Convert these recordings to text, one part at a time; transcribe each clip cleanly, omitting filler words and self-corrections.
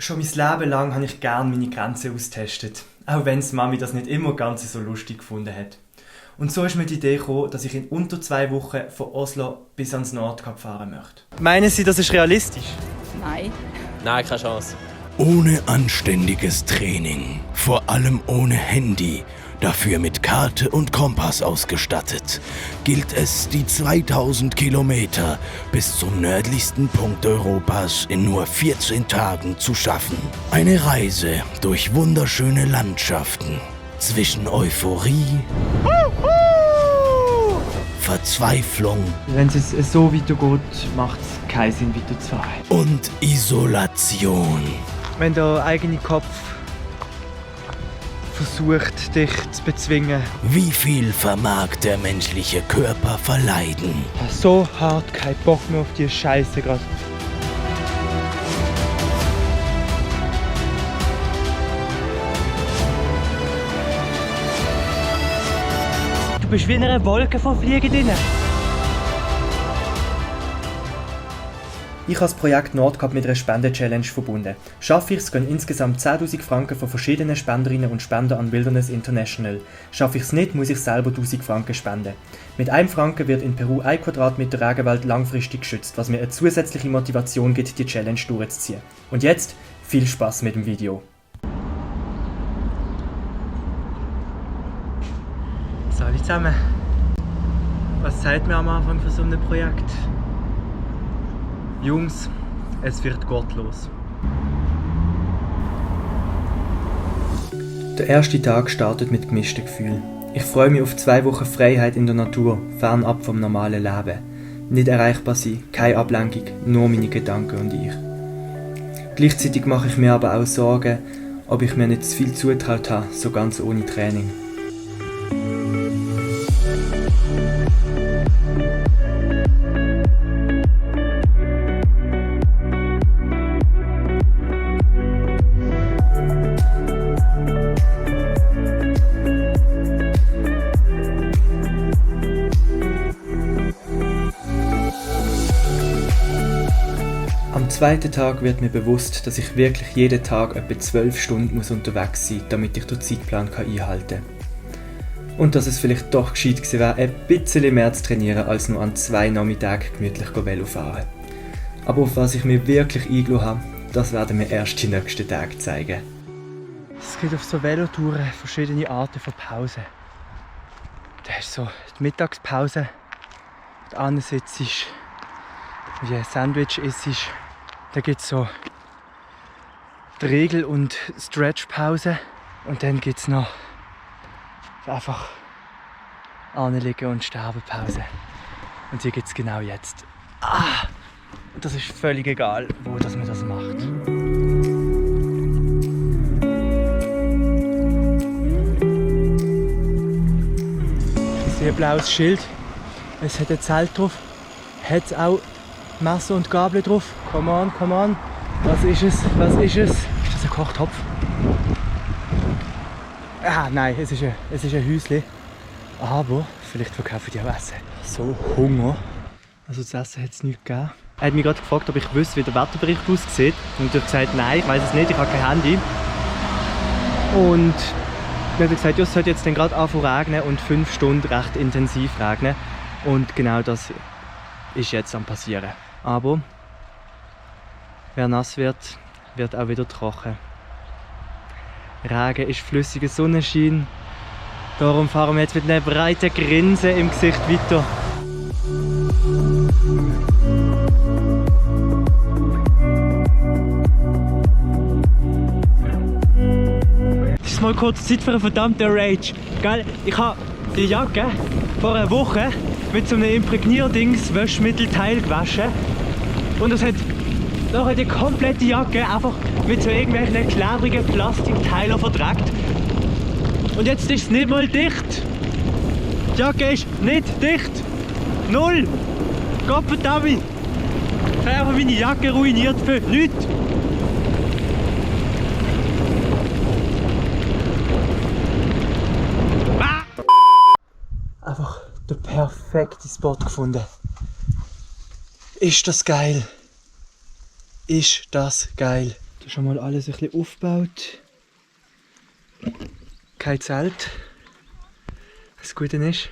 Schon mein Leben lang habe ich gerne meine Grenzen austestet, auch wenn Mami das nicht immer ganz so lustig gefunden hat. Und so ist mir die Idee gekommen, dass ich in unter 2 Wochen von Oslo bis ans Nordkap fahren möchte. Meinen Sie, das ist realistisch? Nein. Nein, keine Chance. Ohne anständiges Training, vor allem ohne Handy, dafür mit Karte und Kompass ausgestattet, gilt es, die 2000 Kilometer bis zum nördlichsten Punkt Europas in nur 14 Tagen zu schaffen. Eine Reise durch wunderschöne Landschaften, zwischen Euphorie, Verzweiflung Wenn es so weitergeht, macht es keinen Sinn, weiterzufahren. und Isolation. Wenn der eigene Kopf versucht, dich zu bezwingen. Wie viel vermag der menschliche Körper verleiden? So hart, kein Bock mehr auf die Scheiße gerade. Du bist wie in einer Wolke von Fliegen drin. Ich habe das Projekt Nordkap mit einer Spende-Challenge verbunden. Schaffe ich es, gehen insgesamt 10'000 Franken von verschiedenen Spenderinnen und Spendern an Wilderness International. Schaffe ich es nicht, muss ich selber 1'000 Franken spenden. Mit 1 Franken wird in Peru 1 Quadratmeter Regenwald langfristig geschützt, was mir eine zusätzliche Motivation gibt, die Challenge durchzuziehen. Und jetzt viel Spaß mit dem Video. So, alle zusammen. Was sagt man am Anfang von so einem Projekt? Jungs, es wird gottlos. Der erste Tag startet mit gemischten Gefühlen. Ich freue mich auf 2 Wochen Freiheit in der Natur, fernab vom normalen Leben. Nicht erreichbar sein, keine Ablenkung, nur meine Gedanken und ich. Gleichzeitig mache ich mir aber auch Sorgen, ob ich mir nicht zu viel zutraut habe, so ganz ohne Training. Am zweiten Tag wird mir bewusst, dass ich wirklich jeden Tag etwa 12 Stunden unterwegs sein muss, damit ich den Zeitplan einhalten kann. Und dass es vielleicht doch gescheit gewesen wäre, ein bisschen mehr zu trainieren, als nur an 2 Nachmittagen gemütlich Velo fahren. Aber auf was ich mich wirklich eingelassen habe, das werden mir erst die nächsten Tage zeigen. Es gibt auf so Velotouren verschiedene Arten von Pausen. Da ist so die Mittagspause, da sitzt wie ein Sandwich isst. Da gibt es so die Regel- und Stretchpause. Und dann gibt es noch einfach anliegen und Sterbenpause. Und die gibt es genau jetzt. Das ist völlig egal, wo das man das macht. Ich sehe ein blaues Schild. Es hat ein Zelt drauf. Hat auch Messer und Gabel drauf. Come on, come on. Was ist es? Was ist es? Ist das ein Kochtopf? Nein, es ist ein Häuschen. Aber vielleicht verkaufen die auch Essen. So Hunger. Also das Essen hat es nicht gegeben. Er hat mich gerade gefragt, ob ich wüsste, wie der Wetterbericht aussieht. Und ich habe gesagt, nein, ich weiß es nicht, ich habe kein Handy. Und dann hat er gesagt, ja, es sollte jetzt gerade anfangen regnen und 5 Stunden recht intensiv regnen. Und genau das ist jetzt am passieren. Aber wer nass wird, wird auch wieder trocken. Regen ist flüssiger Sonnenschein. Darum fahren wir jetzt mit einer breiten Grinse im Gesicht weiter. Es ist mal kurz Zeit für einen verdammten Rage. Gell? Ich habe die Jacke vor einer Woche mit so einem Imprägnierdings Waschmittelteil gewaschen. Und das hat nachher die komplette Jacke einfach mit so irgendwelchen klebrigen Plastikteilen verdreckt. Und jetzt ist es nicht mal dicht. Die Jacke ist nicht dicht. Null. Gottverdammt. Ich habe einfach meine Jacke ruiniert für nichts. Einfach der perfekte Spot gefunden. Ist das geil? Ist das geil? Der Schon mal alles ein bisschen aufgebaut. Kein Zelt. Das Gute ist,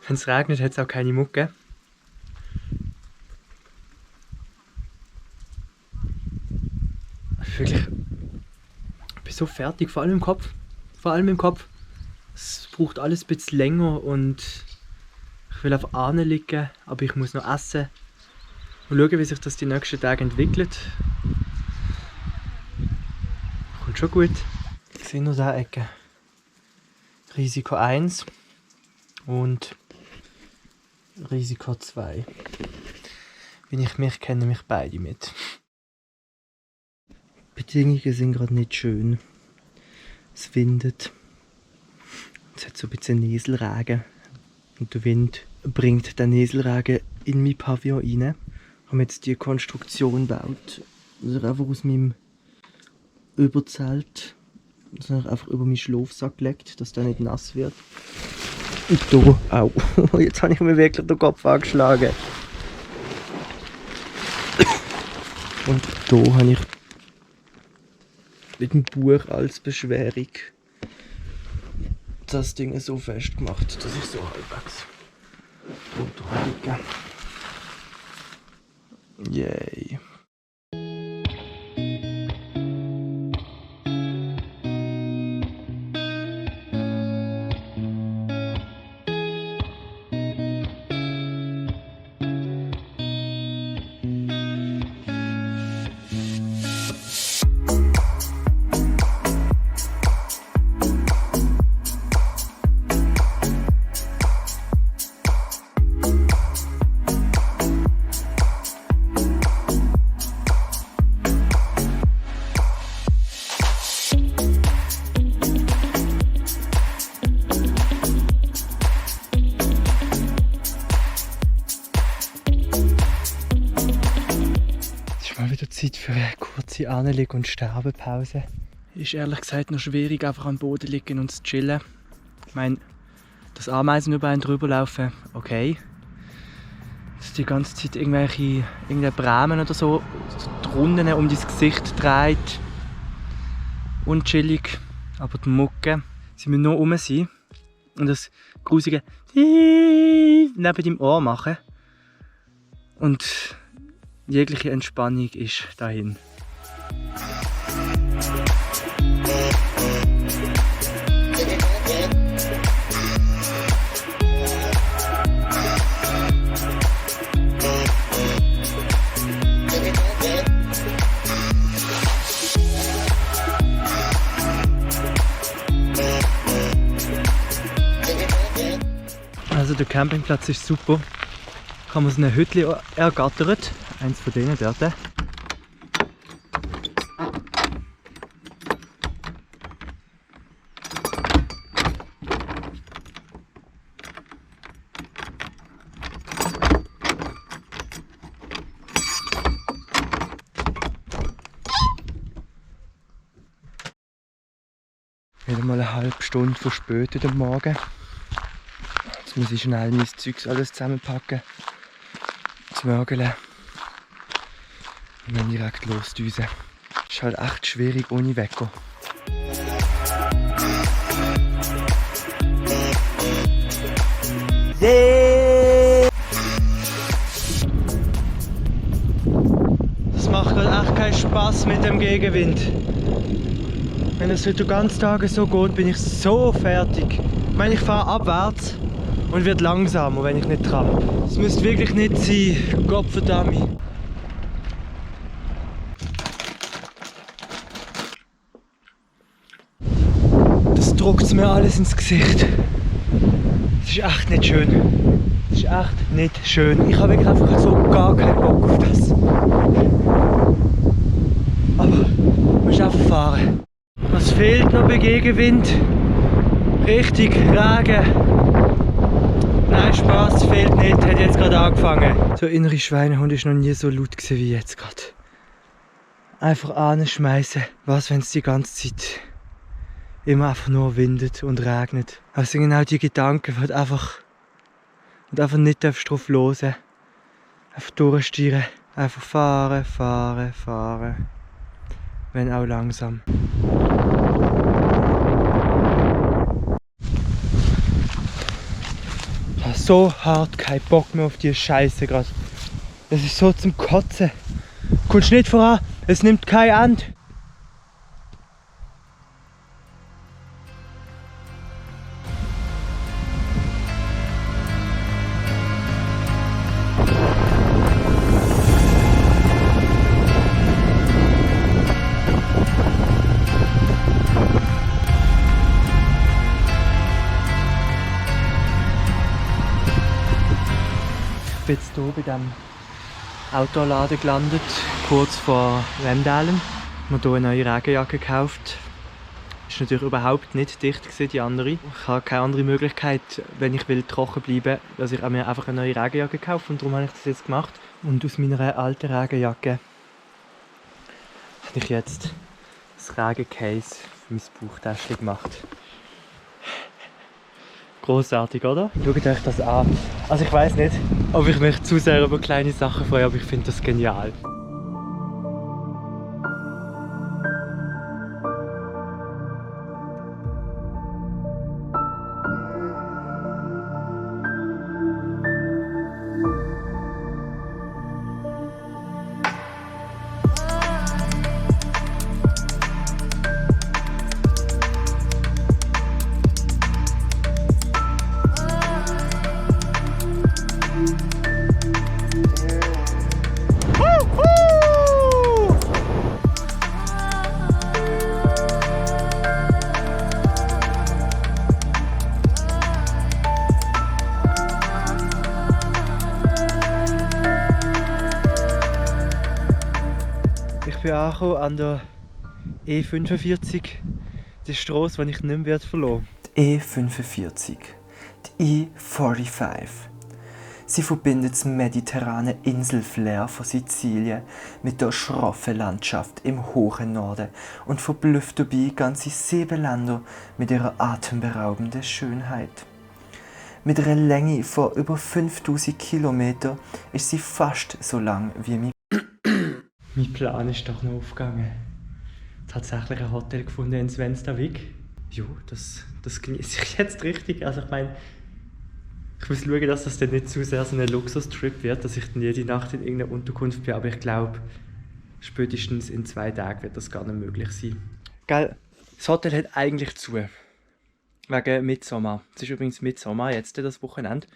wenn es regnet, hat es auch keine Mucke. Wirklich, ich bin so fertig, vor allem im Kopf. Vor allem im Kopf. Es braucht alles ein bisschen länger und ich will auf Ahne liegen, aber ich muss noch essen. Und schauen, wie sich das die nächsten Tage entwickelt. Kommt schon gut. Ich sehe nur diese Ecke. Risiko 1 und Risiko 2. Wenn ich mich kenne, mich beide mit. Die Bedingungen sind gerade nicht schön. Es windet. Es hat so ein bisschen Nieselregen. Und der Wind bringt den Nieselregen in mein Pavillon rein. Ich habe jetzt die Konstruktion gebaut. Also einfach aus meinem Überzelt. Das habe ich einfach über meinen Schlafsack gelegt, dass der nicht nass wird. Und hier auch. Jetzt habe ich mir wirklich den Kopf angeschlagen. Und hier habe ich mit dem Buch als Beschwerung das Ding so fest gemacht, dass ich so halbwegs drunter liege. Yay. Mal wieder Zeit für eine kurze Anlieg- und Sterbepause. Ist ehrlich gesagt noch schwierig, einfach am Boden liegen und zu chillen. Ich meine, dass Ameisen über einen drüber laufen, okay. Dass die ganze Zeit irgendeine Bremen oder so drunten um dein Gesicht dreht. Unchillig. Aber die Mucke, sie müssen nur rum sein und das grusige neben deinem Ohr machen. Und jegliche Entspannung ist dahin. Also der Campingplatz ist super. Kann man so ein Hütchen ergattert. Eins von denen dort. Wieder mal eine halbe Stunde verspätet am Morgen. Jetzt muss ich schnell mein Zeugs alles zusammenpacken. Das Mörgeln. Und dann direkt losdüsen. Ist halt echt schwierig ohne Wecker. Yeah! Das macht gerade echt keinen Spaß mit dem Gegenwind. Wenn es heute den ganzen Tag so geht, bin ich so fertig. Ich meine, ich fahre abwärts und wird langsamer, wenn ich nicht trabe. Das müsste wirklich nicht sein. Gottverdammt. Das druckt mir alles ins Gesicht. Das ist echt nicht schön. Das ist echt nicht schön. Ich habe wirklich einfach so gar keinen Bock auf das. Aber man muss einfach fahren. Was fehlt noch bei Gegenwind? Richtig, Regen. Nein, Spaß fehlt nicht, hat jetzt gerade angefangen. Der innere Schweinehund ist noch nie so laut gewesen wie jetzt gerade. Einfach anschmeißen. Was, wenn es die ganze Zeit immer einfach nur windet und regnet. Das sind genau die Gedanken, die einfach nicht drauf hören. Einfach durchstieren. Einfach fahren, fahren, fahren. wenn auch langsam. Ich habe so hart keinen Bock mehr auf diese Scheiße gerade. Es ist so zum Kotzen. Kommst nicht voran, es nimmt kein Ende. Ich bin jetzt hier bei diesem Autoladen gelandet, kurz vor Wendalen. Ich habe hier eine neue Regenjacke gekauft. Ist natürlich überhaupt nicht dicht gewesen, die andere. Ich habe keine andere Möglichkeit, wenn ich will trocken bleiben, dass ich mir einfach eine neue Regenjacke kaufe. Und darum habe ich das jetzt gemacht. Und aus meiner alten Regenjacke habe ich jetzt das Regencase für mein Bauchtäschchen gemacht. Grossartig, oder? Schaut euch das an. Also ich weiss nicht, ob ich mich zu sehr über kleine Sachen freue, aber ich finde das genial. Ich bin angekommen an der E45, die Strasse, die ich nicht mehr verlassen werde. Die E45, die E45. Sie verbindet das mediterrane Inselflair von Sizilien mit der schroffen Landschaft im hohen Norden und verblüfft dabei ganze 7 Länder mit ihrer atemberaubenden Schönheit. Mit einer Länge von über 5000 Kilometern ist sie fast so lang wie mein Plan ist doch noch aufgegangen. Tatsächlich ein Hotel gefunden in Svenstavik. Jo, das genieße ich jetzt richtig. Also ich meine, ich muss schauen, dass das dann nicht zu sehr so ein Luxustrip wird, dass ich dann jede Nacht in irgendeiner Unterkunft bin. Aber ich glaube, spätestens in 2 Tagen wird das gar nicht möglich sein. Gell, das Hotel hat eigentlich zu. Wegen Mitsommer. Es ist übrigens Mitsommer, jetzt das Wochenende.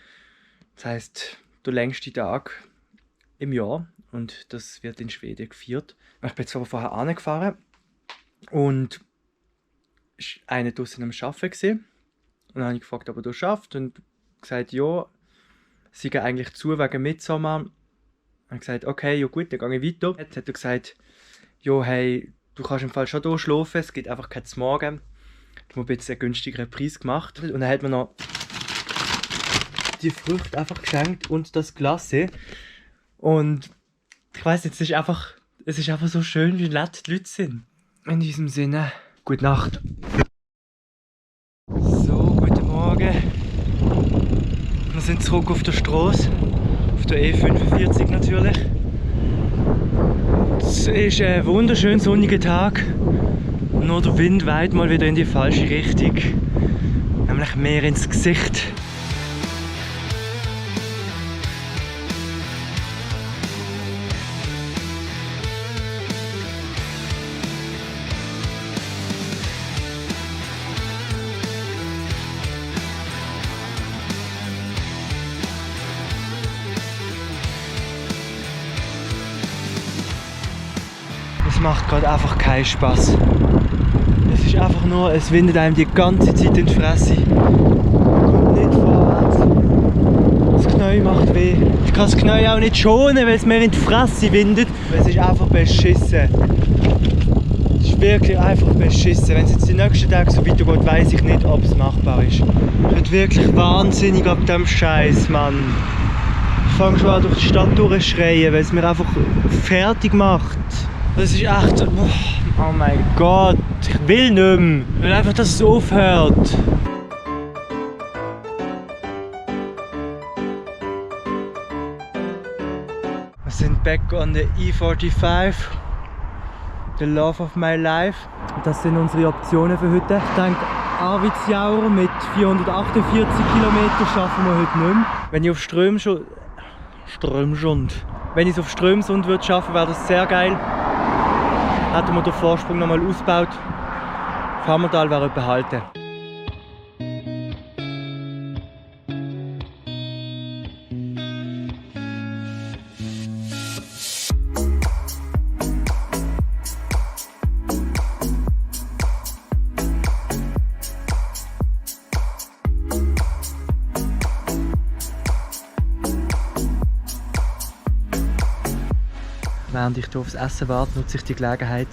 Das heisst, der längste Tag im Jahr. Und das wird in Schweden gefeiert. Ich bin jetzt aber vorher angefahren und ist einer draussen am Arbeiten gewesen. Und dann habe ich gefragt, ob er da arbeitet und gesagt, ja, sie gehen eigentlich zu wegen Mitsommer. Und ich gesagt, okay, ja gut, dann gehe ich weiter. Jetzt hat er gesagt, ja, hey, du kannst im Fall schon hier schlafen, es gibt einfach kein Morgen. Ich habe ein bisschen einen günstigeren Preis gemacht. Und dann hat man noch die Früchte einfach geschenkt und das Glace. Und ich weiss jetzt, es ist einfach so schön, wie nett die Leute sind. In diesem Sinne, gute Nacht. So, guten Morgen. Wir sind zurück auf der Straße. Auf der E45 natürlich. Es ist ein wunderschön sonniger Tag. Nur der Wind weht mal wieder in die falsche Richtung. Nämlich mehr ins Gesicht. Es macht gerade einfach keinen Spaß. Es ist einfach nur, es windet einem die ganze Zeit in die Fresse. Man kommt nicht vorwärts. Das Knie macht weh. Ich kann das Knie auch nicht schonen, weil es mir in die Fresse windet. Es ist einfach beschissen. Es ist wirklich einfach beschissen. Wenn es jetzt die nächsten Tage so weitergeht, weiss ich nicht, ob es machbar ist. Ich bin wirklich wahnsinnig ab dem Scheiß, Mann. Ich fange schon an durch die Stadt durchzuschreien, weil es mir einfach fertig macht. Das ist echt... Oh mein Gott, ich will nicht mehr. Ich will einfach, dass es aufhört. Wir sind back on the E45. The Love of My Life. Das sind unsere Optionen für heute. Ich denke, Arvidsjaur mit 448 Kilometern schaffen wir heute nicht mehr. Wenn ich auf Strömsund würde schaffen, wäre das sehr geil. Hätten wir den Vorsprung nochmal ausgebaut. Fammertal wäre behalten. Während ich hier aufs Essen warte, nutze ich die Gelegenheit,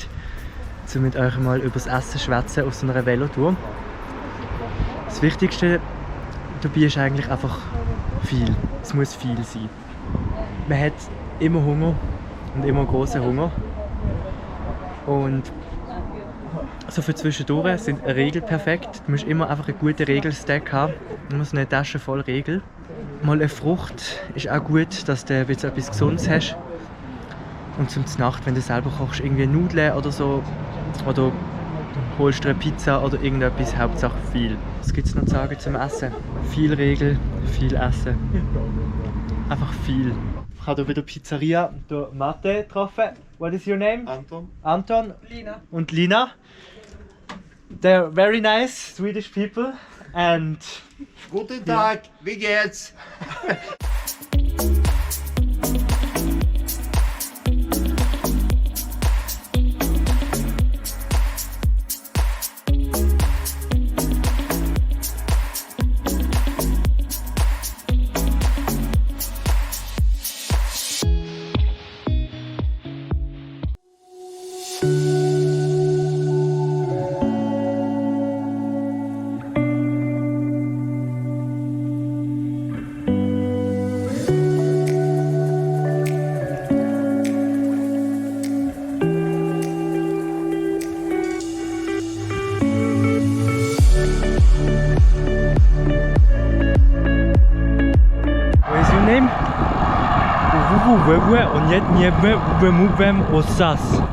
um mit euch mal über das Essen zu schwätzen auf so einer Velotour. Das Wichtigste dabei ist eigentlich einfach viel. Es muss viel sein. Man hat immer Hunger und immer großen Hunger. Und so für zwischendurch sind Regeln perfekt. Du musst immer einfach einen guten Regelstack haben. Du musst eine Tasche voll Regeln. Mal eine Frucht ist auch gut, dass du etwas Gesundes hast. Und zum Nacht, wenn du selber kochst, irgendwie Nudeln oder so. Oder holst dir eine Pizza oder irgendetwas, Hauptsache viel. Was gibt es noch zu sagen zum Essen? Viel Regel, viel Essen. Einfach viel. Ich habe hier wieder Pizzeria, hier Mathe getroffen. What is your name? Anton. Anton. Lina. Und Lina. They're very nice Swedish people. And Guten Tag, wie geht's?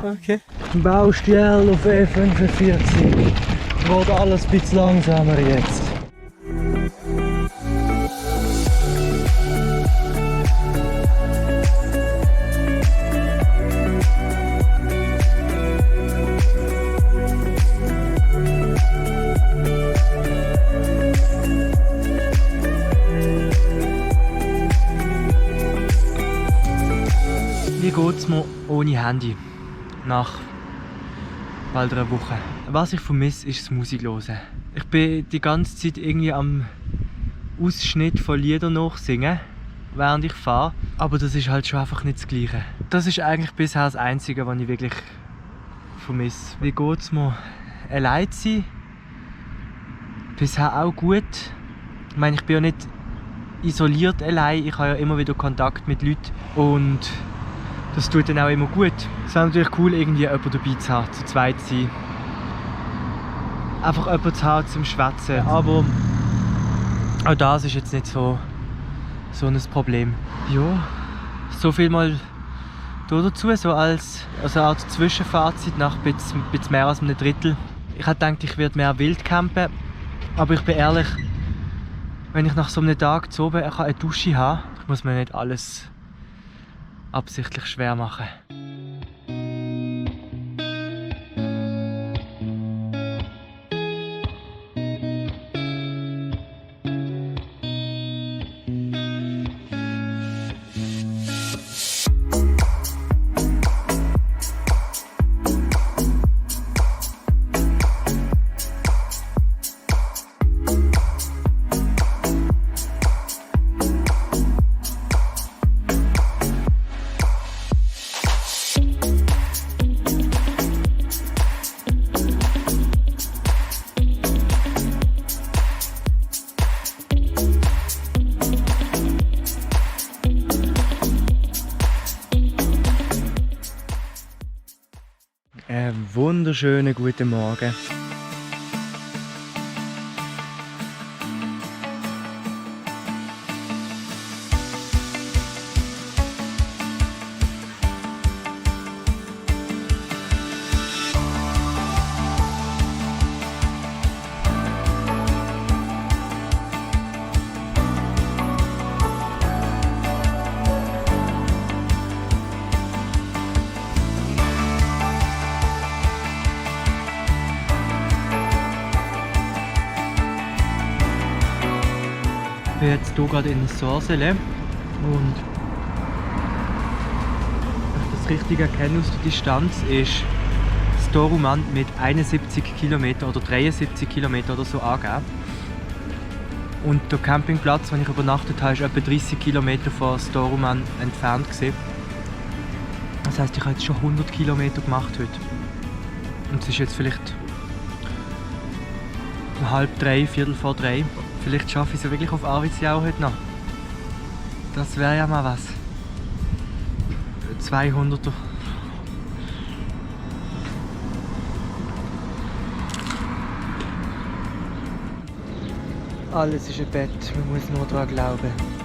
Okay. Baustelle auf E45. Wird alles ein bisschen langsamer jetzt. Wie geht's mir ohne Handy? Nach bald einer Woche. Was ich vermisse, ist das Musik hören. Ich bin die ganze Zeit irgendwie am Ausschnitt von Liedern nachsingen, während ich fahre. Aber das ist halt schon einfach nicht das Gleiche. Das ist eigentlich bisher das Einzige, was ich wirklich vermisse. Wie geht's mir? Allein zu sein? Bisher auch gut. Ich meine, ich bin ja nicht isoliert allein. Ich habe ja immer wieder Kontakt mit Leuten und das tut dann auch immer gut. Es wäre natürlich cool, irgendwie jemanden dabei zu haben, zu zweit zu sein. Einfach jemanden zu haben zum Schwätzen. Aber auch das ist jetzt nicht so ein Problem. Ja, so viel mal da dazu, so als eine Art Zwischenfazit nach ein bisschen mehr als einem Drittel. Ich hätte gedacht, ich werde mehr wild campen, aber ich bin ehrlich, wenn ich nach so einem Tag zu oben eine Dusche habe, muss man nicht alles absichtlich schwer machen. Wunderschönen guten Morgen. Ich bin jetzt hier gerade in Sorsele und wenn ich das richtig erkenne aus der Distanz ist Storuman mit 71 km oder 73 km oder so angegeben. Und der Campingplatz, wo ich übernachtet habe, ist etwa 30 km von Storuman entfernt gewesen. Das heisst, ich habe jetzt schon 100 km gemacht heute. Und es ist jetzt vielleicht 2:30, 2:45. Vielleicht schaffe ich es wirklich auf Arvidsjaur heute noch. Das wäre ja mal was. 200er. Alles ist ein Bett, man muss nur daran glauben.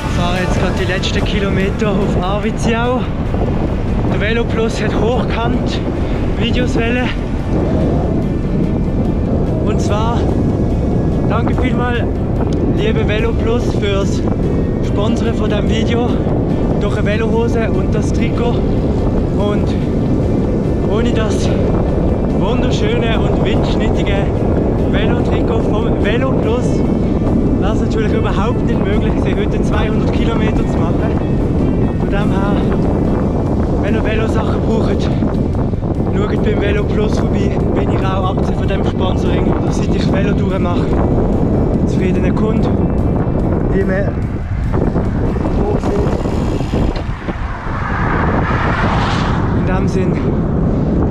Ich fahre jetzt gerade die letzten Kilometer auf Arvidsjaur. Der VeloPlus hat hochkant Videos wollen. Und zwar danke vielmals, liebe VeloPlus, fürs Sponsoren von diesem Video durch eine Velohose und das Trikot. Und ohne das wunderschöne und windschnittige Velotrikot vom VeloPlus wäre es natürlich überhaupt nicht möglich gewesen, heute 200 Kilometer zu machen. Von dem her, wenn ihr Velosachen braucht, schaut beim VeloPlus vorbei. Bin ich auch, abgesehen von dem Sponsoring, seit ich Velotouren mache, zufriedener Kunde. Wie man hier sieht. In dem Sinn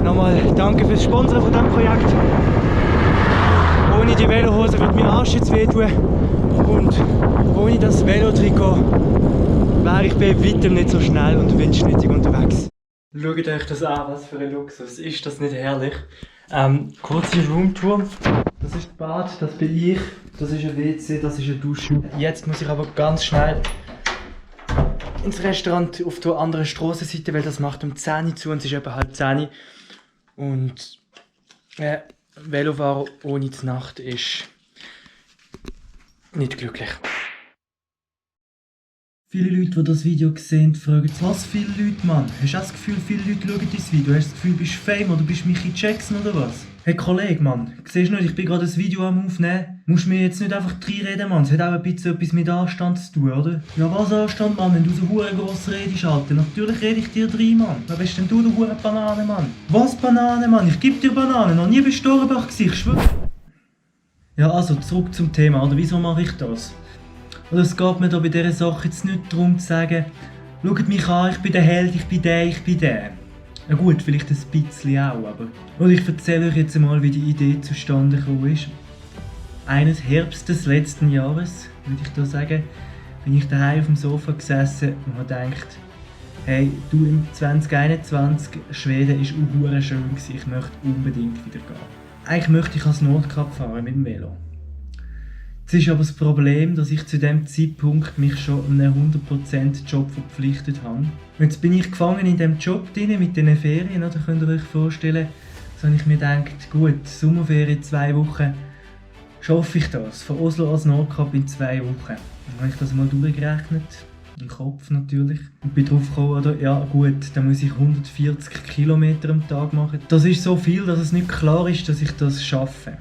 nochmal danke fürs Sponsoren von diesem Projekt. Ohne die Velohose würde mir Arsch jetzt wehtun. Und ohne das Velotrikot wäre ich bei weitem nicht so schnell und windschnittig unterwegs. Schaut euch das an, was für ein Luxus. Ist das nicht herrlich? Kurze Roomtour. Das ist das Bad, das bin ich. Das ist ein WC, das ist eine Dusche. Jetzt muss ich aber ganz schnell ins Restaurant auf der anderen Strassenseite, weil das macht um 10 Uhr zu und es ist etwa 9:30. Und Velofahrer ohne die Nacht ist nicht glücklich. Viele Leute, die das Video sehen, fragen, was viele Leute, Mann? Hast du das Gefühl, viele Leute schauen dein Video? Hast du das Gefühl, du bist Fame oder bist Michael Jackson oder was? Hey Kollege, Mann, siehst du nicht, ich bin gerade ein Video am Aufnehmen. Musst mir jetzt nicht einfach reinreden, Mann. Es hat auch ein bisschen etwas mit Anstand zu tun, oder? Ja, was Anstand, Mann, wenn du so hure gross redest, Alter? Natürlich rede ich dir rein, Mann. Wer bist denn du, du hure Banane, Mann? Was Banane, Mann? Ich geb dir Banane. Noch nie bei Storbach gewesen, ich schwöre. Ja, also, zurück zum Thema, oder? Wieso mache ich das? Oder es geht mir da bei dieser Sache jetzt nicht darum zu sagen, schaut mich an, ich bin der Held, ich bin der, ich bin der. Ja gut, vielleicht ein bisschen auch, aber... Oder ich erzähle euch jetzt einmal, wie die Idee zustande gekommen ist. Eines Herbstes letzten Jahres, würde ich da sagen, bin ich daheim auf dem Sofa gesessen und habe gedacht, hey, du im 2021, Schweden ist auch schön gewesen, ich möchte unbedingt wieder gehen. Eigentlich möchte ich als Nordkap fahren mit dem Velo. Es ist aber das Problem, dass ich zu diesem Zeitpunkt mich schon einem 100% Job verpflichtet habe. Und jetzt bin ich gefangen in diesem Job drin, mit diesen Ferien, oder? Könnt ihr euch vorstellen. So habe ich mir gedacht, gut, Sommerferien 2 Wochen, schaffe ich das? Von Oslo als Nordkap in 2 Wochen. Dann habe ich das mal durchgerechnet, im Kopf natürlich. Und bin drauf gekommen, oder? Ja gut, dann muss ich 140 Kilometer am Tag machen. Das ist so viel, dass es nicht klar ist, dass ich das schaffe.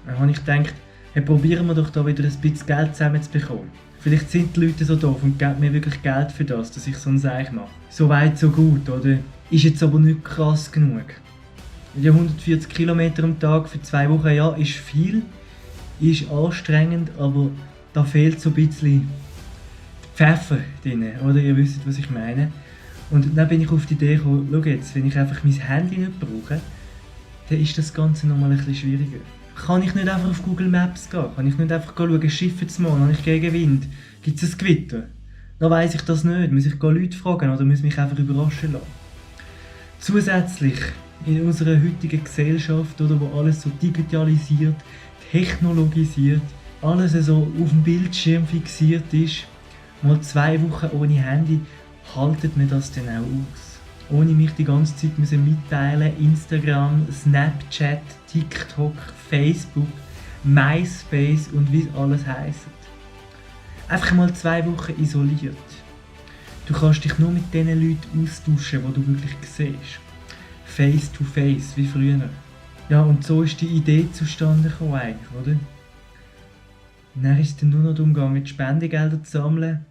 Dann habe ich gedacht, hey, probieren wir doch da wieder ein bisschen Geld zusammenzubekommen. Vielleicht sind die Leute so doof und geben mir wirklich Geld für das, dass ich so ein Seich mache. So weit, so gut, oder? Ist jetzt aber nicht krass genug. Die 140 Kilometer am Tag für 2 Wochen, ja, ist viel, ist anstrengend, aber da fehlt so ein bisschen Pfeffer drin, oder? Ihr wisst, was ich meine. Und dann bin ich auf die Idee gekommen, schau jetzt, wenn ich einfach mein Handy nicht brauche, dann ist das Ganze nochmal ein bisschen schwieriger. Kann ich nicht einfach auf Google Maps gehen? Kann ich nicht einfach schauen, Schiffe zu machen? Habe ich Gegenwind? Gibt es ein Gewitter? Dann weiss ich das nicht. Muss ich Leute fragen oder muss mich einfach überraschen lassen? Zusätzlich in unserer heutigen Gesellschaft, oder, wo alles so digitalisiert, technologisiert, alles so auf dem Bildschirm fixiert ist, mal 2 Wochen ohne Handy, haltet mir das denn auch aus? ohne mich die ganze Zeit mitteilen. Instagram, Snapchat, TikTok, Facebook, MySpace und wie es alles heisst. Einfach mal 2 Wochen isoliert. Du kannst dich nur mit den Leuten austauschen, die du wirklich siehst. Face to face, wie früher. Ja, und so ist die Idee zustande gekommen eigentlich, oder? Und dann ist es dann nur noch darum gegangen, Spendengelder zu sammeln.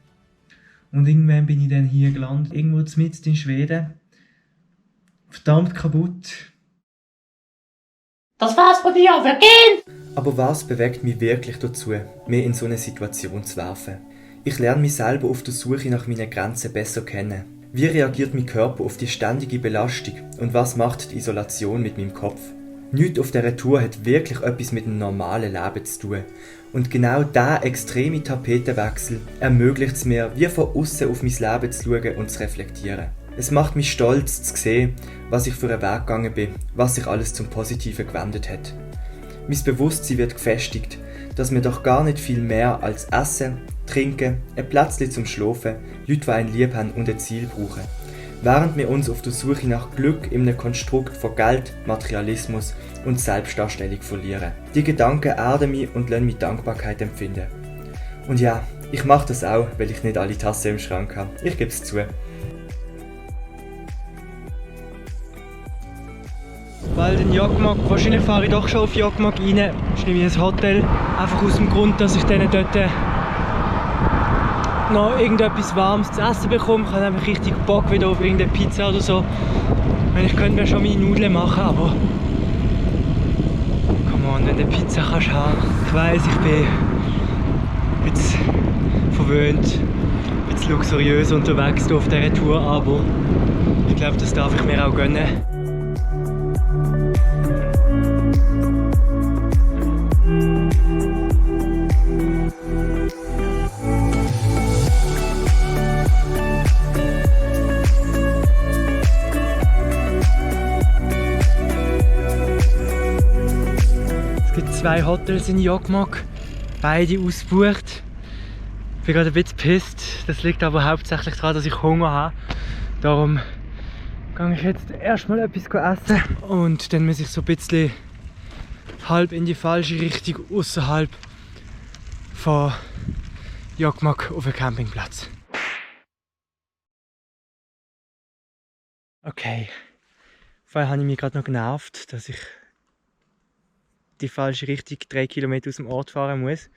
Und irgendwann bin ich dann hier gelandet, irgendwo mitten in Schweden. Verdammt kaputt. Das war's von dir, wir gehen! Aber was bewegt mich wirklich dazu, mich in so eine Situation zu werfen? Ich lerne mich selber auf der Suche nach meinen Grenzen besser kennen. Wie reagiert mein Körper auf die ständige Belastung und was macht die Isolation mit meinem Kopf? Nichts auf dieser Tour hat wirklich etwas mit dem normalen Leben zu tun. Und genau dieser extreme Tapetenwechsel ermöglicht es mir, wie von außen auf mein Leben zu schauen und zu reflektieren. Es macht mich stolz zu sehen, was ich für einen Weg gegangen bin, was sich alles zum Positiven gewendet hat. Mein Bewusstsein wird gefestigt, dass wir doch gar nicht viel mehr als Essen, Trinken, ein Plätzchen zum Schlafen, Leute, die einen lieb haben und ein Ziel brauchen. Während wir uns auf der Suche nach Glück in einem Konstrukt von Geld, Materialismus und Selbstdarstellung verlieren. Die Gedanken erden mich und lassen mich Dankbarkeit empfinden. Und ja, ich mache das auch, weil ich nicht alle Tassen im Schrank habe. Ich gebe es zu. Bald in Jokmok. Wahrscheinlich fahre ich doch schon auf Jokmok rein. Das ist nämlich ein Hotel. Einfach aus dem Grund, dass ich dann dort noch irgendetwas Warmes zu essen bekomme. Ich habe nämlich richtig Bock wieder auf irgendeine Pizza oder so. Ich könnte mir schon meine Nudeln machen, aber come on, wenn du eine Pizza kannst haben. Ich weiss, ich bin ein bisschen verwöhnt, ein bisschen luxuriös unterwegs hier auf dieser Tour, aber ich glaube, das darf ich mir auch gönnen. Es gibt 2 Hotels in Jokmok, beide ausgebucht. Ich bin gerade ein bisschen pisst. Das liegt aber hauptsächlich daran, dass ich Hunger habe. Darum gehe ich jetzt erstmal etwas essen und dann muss ich so ein bisschen halb in die falsche Richtung außerhalb von Jokmok auf den Campingplatz. Okay, vorher habe ich mich gerade noch genervt, dass ich die falsche Richtung 3 Kilometer aus dem Ort fahren muss.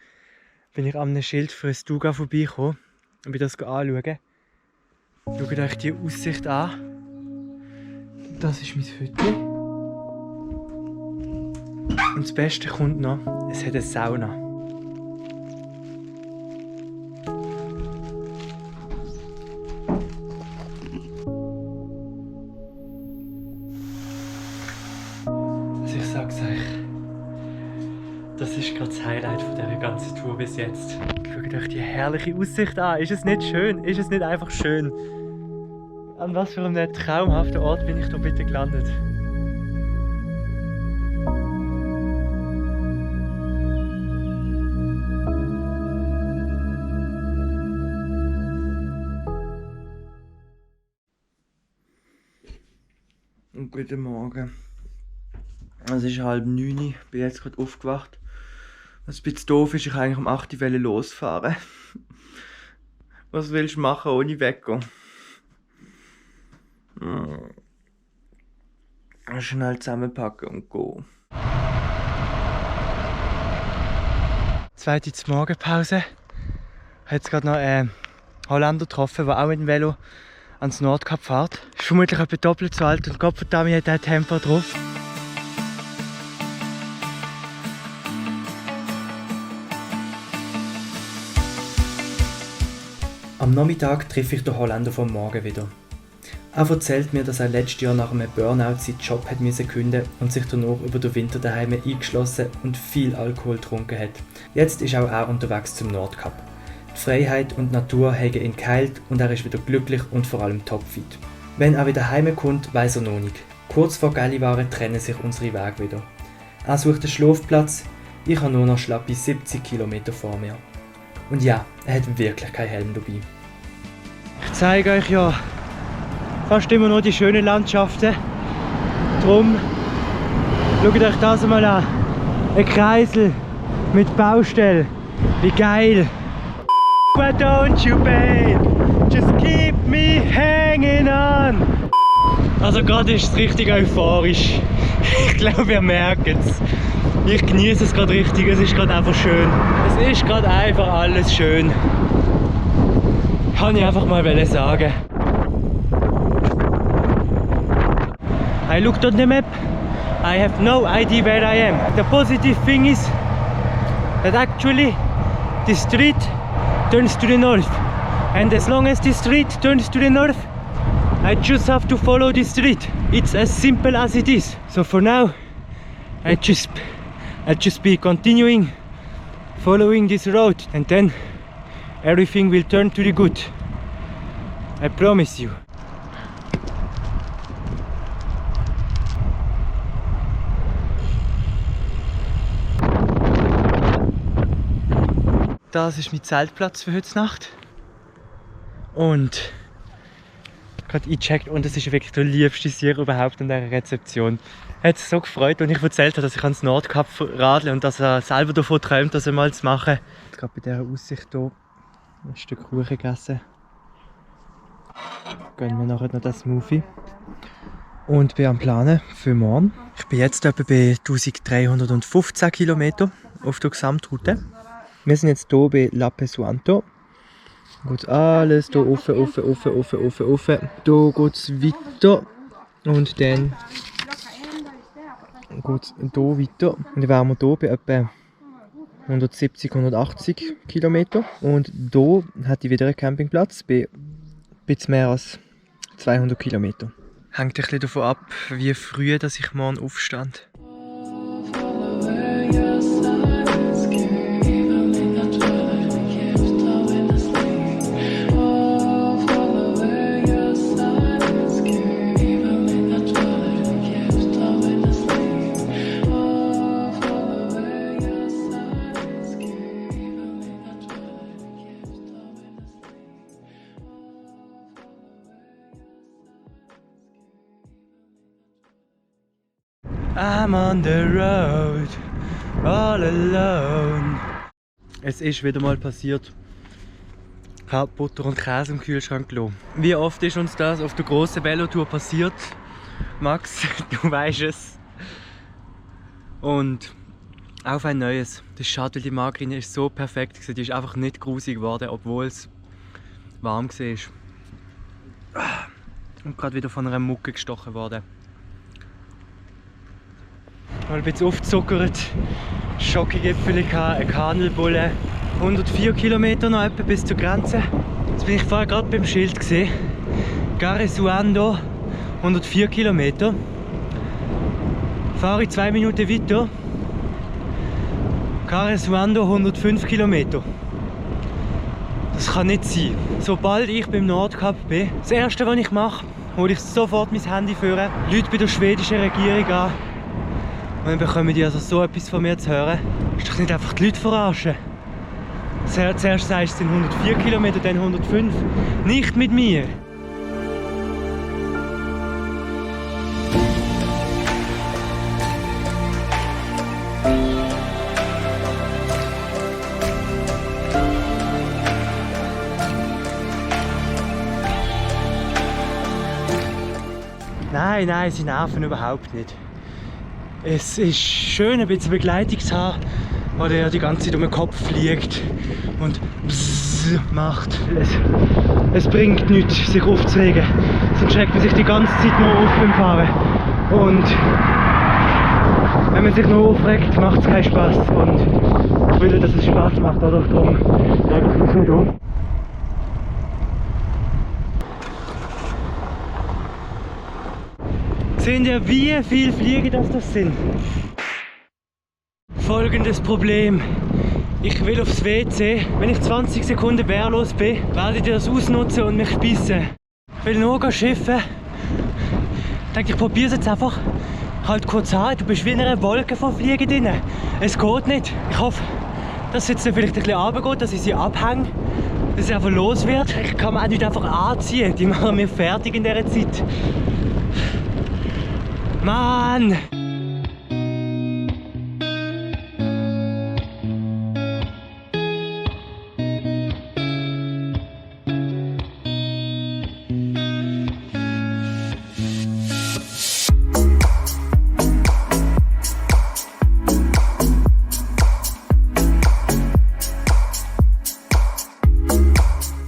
Bin ich an einem Schild für ein Stuga vorbeigekommen und bin das anschauen. Schaut euch die Aussicht an. Das ist mein Hütchen. Und das Beste kommt noch, es hat eine Sauna. Also ich sag's euch, das ist gerade das Highlight von dieser ganzen Tour bis jetzt. Schaut euch die herrliche Aussicht an. Ist es nicht schön? Ist es nicht einfach schön? An was für einem traumhaften Ort bin ich da bitte gelandet? Und guten Morgen. Es ist 8:30, ich bin jetzt gerade aufgewacht. Was ein bisschen doof ist, ich eigentlich um 8 Uhr losfahren. Was willst du machen ohne Wecker? Schnell zusammenpacken und gehen. Zweite Morgenpause. Ich habe jetzt gerade noch einen Holländer getroffen, der auch mit dem Velo ans Nordkap fährt. Ist vermutlich etwa doppelt so alt und Gottverdammt hat er Tempo drauf. Am Nachmittag treffe ich den Holländer vom Morgen wieder. Er erzählt mir, dass er letztes Jahr nach einem Burnout seinen Job hat kündigen und sich danach über den Winter daheim eingeschlossen und viel Alkohol getrunken hat. Jetzt ist auch er unterwegs zum Nordkap. Die Freiheit und die Natur haben ihn geheilt und er ist wieder glücklich und vor allem topfit. Wenn er wieder heimkommt, weiss er noch nicht. Kurz vor Gällivare trennen sich unsere Wege wieder. Er sucht einen Schlafplatz, ich habe nur noch schlappe 70 Kilometer vor mir. Und ja, er hat wirklich keinen Helm dabei. Ich zeige euch ja fast immer nur die schönen Landschaften. Drum schaut euch das mal an. Ein Kreisel mit Baustelle. Wie geil! Why don't you babe? Just keep me hanging on! Also gerade ist es richtig euphorisch. Ich glaube, ihr merkt es. Ich genieße es gerade richtig, es ist gerade einfach schön. Es ist gerade einfach alles schön. Kann ich einfach mal sagen. I looked on the map. I have no idea where I am. The positive thing is that actually the street turns to the north. And as long as the street turns to the north, I just have to follow the street. It's as simple as it is. So for now, I'll just be continuing following this road, and then everything will turn to the good. I promise you. Das ist mein Zeltplatz für heute Nacht. Und gerade eingecheckt, und es ist wirklich der liebste Sieg überhaupt an dieser Rezeption. Er hat sich so gefreut, als ich erzählt habe, dass ich ans Nordkap radle und dass er selber davon träumt, das einmal zu machen. Gerade bei dieser Aussicht hier ein Stück Kuchen gegessen. Gönnen wir nachher noch das Smoothie. Und bin am Planen für morgen. Ich bin jetzt etwa bei 1315 km auf der Gesamtroute. Wir sind jetzt hier bei Lappe Suanto. Geht alles hier rauf. Hier geht es weiter. Und dann geht es hier weiter. Und dann wären wir hier bei etwa 170, 180 km. Und hier hat ich wieder einen Campingplatz bei etwas mehr als 200 km. Hängt ein bisschen davon ab, wie früh dass ich morgen aufstand. I'm on the road, all alone. Es ist wieder mal passiert. Ich habe Butter und Käse im Kühlschrank gelassen. Wie oft ist uns das auf der grossen Velotour passiert? Max, du weißt es. Und auf ein neues. Das ist schade, weil die Margarine ist so perfekt gewesen. Die ist einfach nicht grusig geworden, obwohl es warm war. Und gerade wieder von einer Mucke gestochen worden. Mal ein bisschen aufgezuckert, Schokogipfel, eine Kanelbulle, 104 km noch etwa bis zur Grenze. Jetzt bin ich vorher gerade beim Schild gesehen. Caresuando, 104 km. Fahre ich 2 Minuten weiter. Caresuando, 105 km. Das kann nicht sein. Sobald ich beim Nordkap bin, das erste was ich mache, hole ich sofort mein Handy führen, Leute bei der schwedischen Regierung an. Und dann bekommen die also so etwas von mir zu hören. Ist doch nicht einfach die Leute verarschen. Zuerst sagst du, es sind 104 km, dann 105. Nicht mit mir. Nein, sie nerven überhaupt nicht. Es ist schön, ein bisschen Begleitung zu haben, weil er die ganze Zeit um den Kopf fliegt und bzzz macht. Es bringt nichts, sich aufzuregen. Sonst schreckt man sich die ganze Zeit nur auf beim Fahren. Und wenn man sich nur aufregt, macht es keinen Spaß. Und ich will, dass es Spaß macht, oder? Darum rege ich mich nicht um. Seht ihr, wie viele Fliegen das sind? Folgendes Problem. Ich will aufs WC. Wenn ich 20 Sekunden wehrlos bin, werdet ihr das ausnutzen und mich bissen. Ich will nur schiffen. Ich denke, ich probiere es jetzt einfach. Halt kurz an, du bist wie in einer Wolke von Fliegen drin. Es geht nicht. Ich hoffe, dass es jetzt vielleicht ein bisschen runtergeht, dass ich sie abhänge. dass es einfach los wird. Ich kann mich auch nicht einfach anziehen. Die machen mich fertig in dieser Zeit. Mann!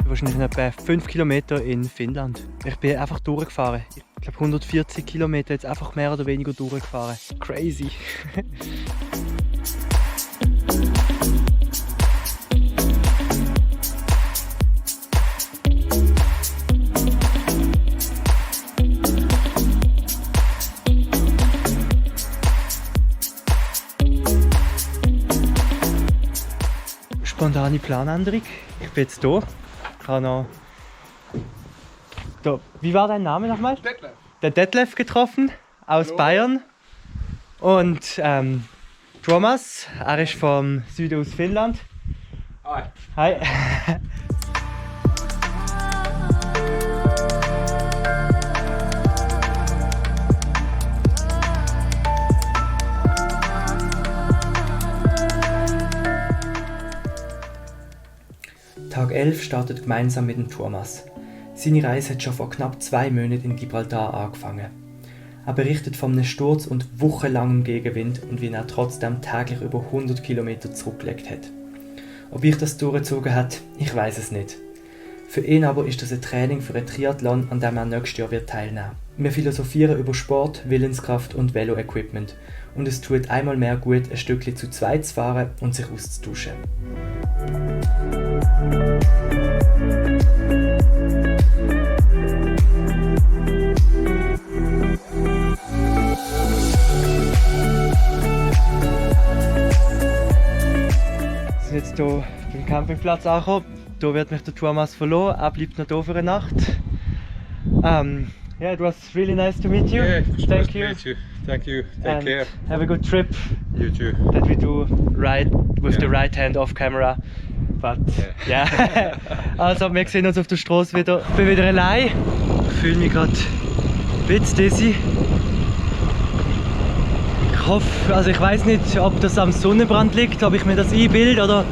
Wahrscheinlich etwa 5 Kilometer in Finnland. Ich bin einfach durchgefahren. Ich glaube 140 Kilometer jetzt einfach mehr oder weniger durchgefahren. Crazy. Spontane Planänderung. Ich bin jetzt hier. Ich habe noch... Da. Wie war dein Name nochmal? Detlef. Der Detlef getroffen, aus Hallo. Bayern. Und Thomas, er ist vom Süden aus Finnland. Hi. Hi. Tag 11 startet gemeinsam mit dem Thomas. Seine Reise hat schon vor knapp 2 Monaten in Gibraltar angefangen. Er berichtet von einem Sturz und wochenlangem Gegenwind und wie er trotzdem täglich über 100 Kilometer zurückgelegt hat. Ob ich das durchgezogen hat, ich weiß es nicht. Für ihn aber ist das ein Training für einen Triathlon, an dem er nächstes Jahr wird teilnehmen. Wir philosophieren über Sport, Willenskraft und Velo-Equipment und es tut einmal mehr gut, ein Stückchen zu zweit zu fahren und sich auszutauschen. Wir sind jetzt hier beim Campingplatz angekommen. Hier wird mich der Thomas verloren. Er bleibt noch hier für eine Nacht. Yeah, it was really nice to meet you. Yeah, it's nice Thank to you. meet you. Thank you. Take And care. have a good trip You too. that we do right with Yeah. the right hand off camera. But yeah. Also wir sehen uns auf der Straße wieder. Ich bin wieder allein. Ich fühle mich gerade ein bisschen dizzy. Ich hoffe, also ich weiß nicht, ob das am Sonnenbrand liegt, ob ich mir das einbilde oder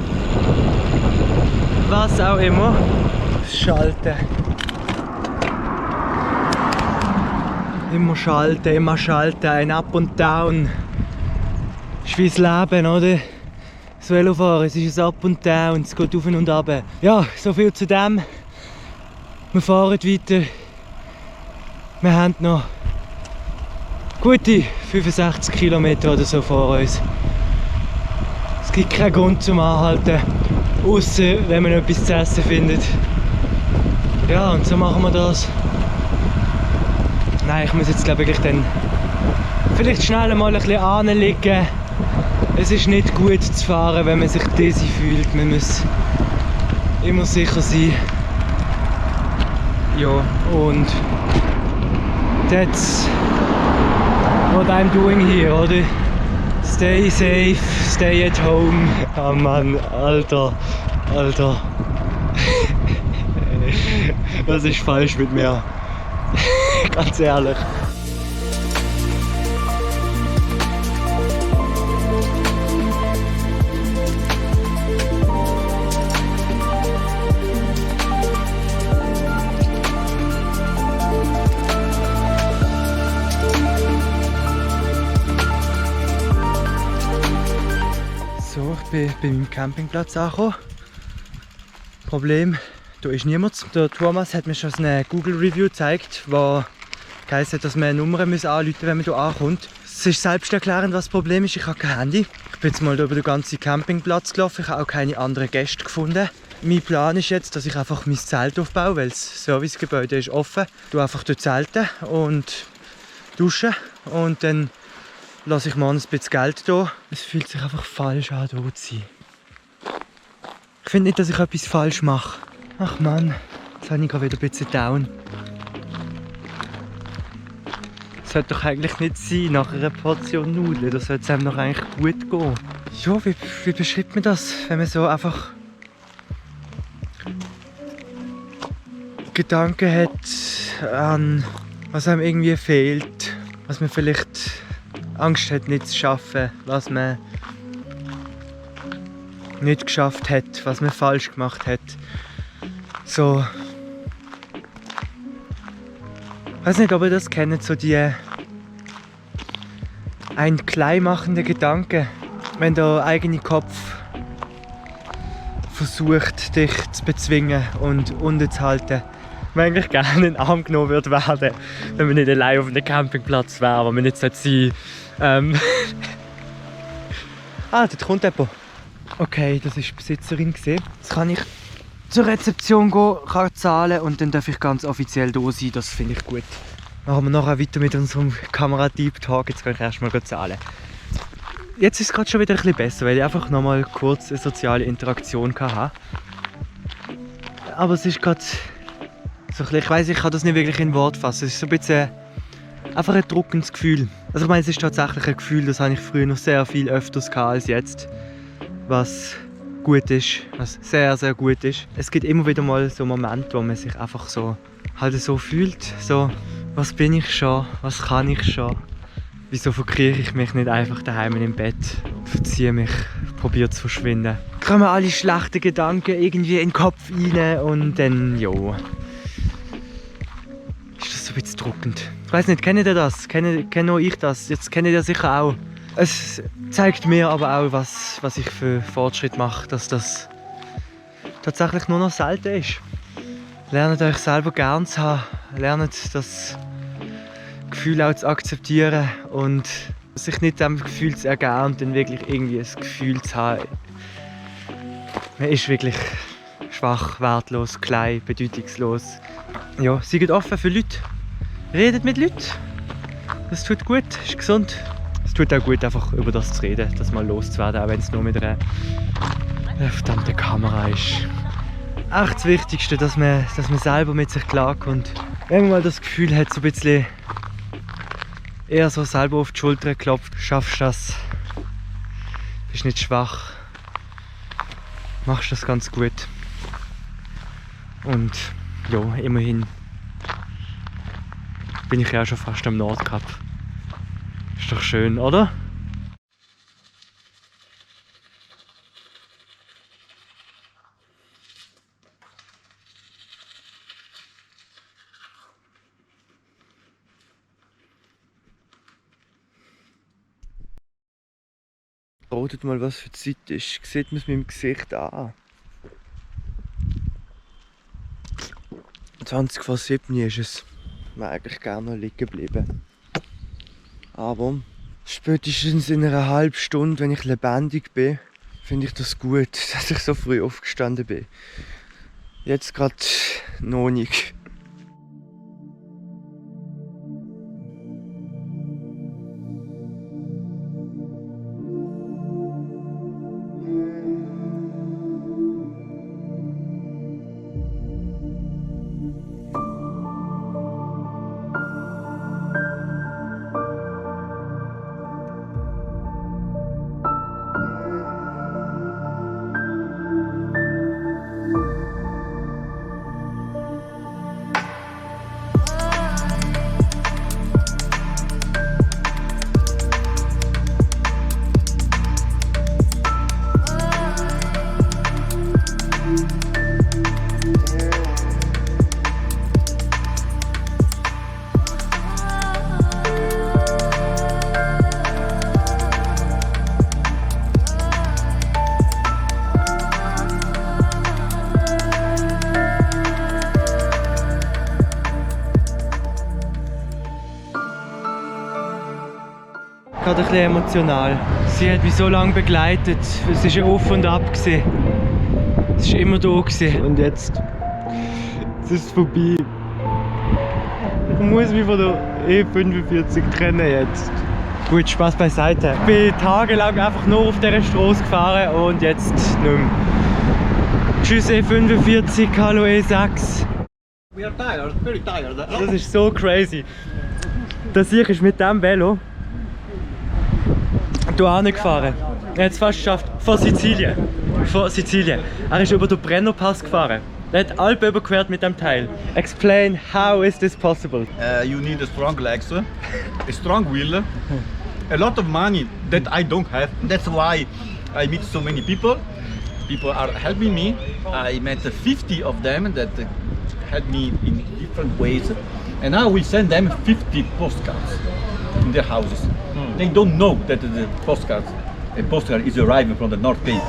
was auch immer. Schalten. Immer schalten, ein Up und Down. Das ist wie das Leben, oder? Das Velofahren, es ist ein Up und Down, es geht auf und ab. Ja, so viel zu dem. Wir fahren weiter. Wir haben noch gute 65 Kilometer oder so vor uns. Es gibt keinen Grund zum Anhalten, außer wenn man etwas zu essen findet. Ja, und so machen wir das. Nein, ich muss jetzt glaube ich dann vielleicht schnell mal ein bisschen anlegen. Es ist nicht gut zu fahren, wenn man sich dizzy fühlt. Man muss immer sicher sein. Ja, und that's what I'm doing here, oder? Stay safe, stay at home. Oh Mann, Alter. Was ist falsch mit mir? Ganz ehrlich. So, ich bin beim Campingplatz angekommen. Problem, da ist niemand. Der Thomas hat mir schon eine Google-Review gezeigt, wo heisst, dass man eine Nummer anrufen muss, wenn man hier ankommt. Es ist selbsterklärend, was das Problem ist. Ich habe kein Handy. Ich bin jetzt mal über den ganzen Campingplatz gelaufen. Ich habe auch keine anderen Gäste gefunden. Mein Plan ist jetzt, dass ich einfach mein Zelt aufbaue, weil das Servicegebäude ist offen. Ich einfach dort zelten und duschen und dann lasse ich morgens ein bisschen Geld hier. Es fühlt sich einfach falsch an, hier zu sein. Ich finde nicht, dass ich etwas falsch mache. Ach Mann, jetzt habe ich gerade wieder ein bisschen down. Das sollte doch eigentlich nicht sein, nach einer Portion Nudeln. Da sollte es einem noch eigentlich gut gehen. Ja, wie beschreibt man das, wenn man so einfach Gedanken hat an was einem irgendwie fehlt, was man vielleicht Angst hat nicht zu schaffen, was man nicht geschafft hat, was man falsch gemacht hat. So, ich weiß nicht, ob ihr das kennt, so die ein klein machende Gedanke, wenn der eigene Kopf versucht, dich zu bezwingen und unten zu halten. Man eigentlich gerne in den Arm genommen wird werden, wenn man nicht allein auf einem Campingplatz wäre, aber man nicht sein sollte. Dort kommt jemand. Okay, das war die Besitzerin. Jetzt kann ich zur Rezeption gehen, kann zahlen und dann darf ich ganz offiziell da sein. Das finde ich gut. Machen wir nachher weiter mit unserem Kamera-Deep-Talk. Jetzt kann ich erstmal zahlen. Jetzt ist es gerade schon wieder ein bisschen besser, weil ich einfach nochmal kurz eine soziale Interaktion hatte. Aber es ist gerade so ein bisschen, ich weiss, ich kann das nicht wirklich in Wort fassen. Es ist so ein bisschen einfach ein drückendes Gefühl. Also ich meine, es ist tatsächlich ein Gefühl, das habe ich früher noch sehr viel öfters gehabt als jetzt. Was gut ist, was sehr, sehr gut ist. Es gibt immer wieder mal so Momente, wo man sich einfach so halt so fühlt. So, was bin ich schon? Was kann ich schon? Wieso verkriege ich mich nicht einfach daheim im Bett? Verziehe mich, probiere zu verschwinden. Kommen alle schlechten Gedanken irgendwie in den Kopf rein und dann, jo. Ist das so ein bisschen drückend. Ich weiss nicht, kennt ihr das? Kenne auch ich das? Jetzt kennt ihr sicher auch. Es zeigt mir aber auch, was ich für Fortschritt mache, dass das tatsächlich nur noch selten ist. Lernt euch selber gern zu haben, lernt das Gefühl auch zu akzeptieren und sich nicht dem Gefühl zu ergeben und dann wirklich irgendwie ein Gefühl zu haben. Man ist wirklich schwach, wertlos, klein, bedeutungslos. Ja, seid offen für Leute. Redet mit Leuten. Das tut gut, ist gesund. Es tut auch gut, einfach über das zu reden, das mal loszuwerden, auch wenn es nur mit einer verdammten Kamera ist. Echt das Wichtigste, dass man selber mit sich klarkommt. Wenn man mal das Gefühl hat, so ein bisschen eher so selber auf die Schulter klopft, schaffst du das, bist nicht schwach, machst das ganz gut. Und ja, immerhin bin ich ja schon fast am Nordkap. Ist doch schön, oder? Ratet mal, was für Zeit ist. Sieht man es meinem Gesicht an. 20 vor 7 ist es. Ich wäre eigentlich gerne noch liegen geblieben. Aber spätestens in einer halben Stunde, wenn ich lebendig bin, finde ich das gut, dass ich so früh aufgestanden bin. Jetzt gerade noch nicht. Gerade ein bisschen emotional. Sie hat mich so lange begleitet. Es war ein Auf und Ab. Es war immer da. Und jetzt ist es vorbei. Ich muss mich von der E45 trennen jetzt. Gut, Spaß beiseite. Ich bin tagelang einfach nur auf dieser Straße gefahren und jetzt nicht mehr. Tschüss E45, hallo E6. We are tired, very tired. Das ist so crazy. Der Sieg ist mit diesem Velo hier hingefahren. Er hat es fast geschafft. Von Sizilien. Er ist über den Brennerpass gefahren. der hat Alpen überquert mit dem Teil. Explain, how is this possible? You need a strong legs, a strong will, a lot of money that I don't have. That's why I meet so many people. People are helping me. I met 50 of them that help me in different ways. And now we send them 50 postcards in their houses. They don't know that the a postcard is arriving from the North Cape.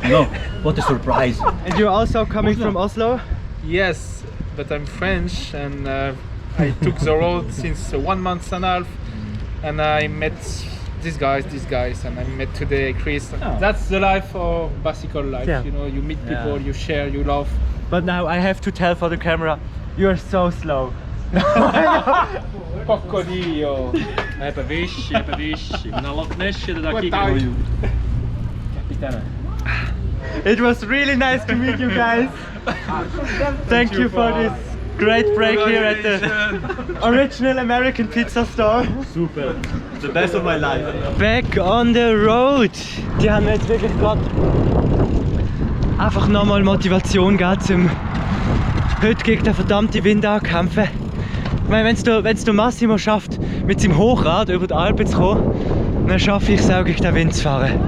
You know, what a surprise. And you're also coming from Oslo? Yes, but I'm French and I took the road since 1 month and a half and I met these guys and I met today Chris. Oh. That's the life of bicycle life, Yeah. you know, you meet people, you share, you love. But now I have to tell for the camera, you're so slow. Coccolio. Pesci, una Loch-Ness da What Kiko. are you? Capitano. It was really nice to meet you guys. Thank you for this great break here at the original American pizza store. Super. The best of my life. Back on the road. Die haben mir jetzt wirklich gerade einfach nochmal Motivation gegeben, um heute gegen den verdammten Wind anzukämpfen. Ich meine, wenn es der Massimo schafft, mit seinem Hochrad über die Alpen zu kommen, dann schaffe ich es auch gegen den Wind zu fahren.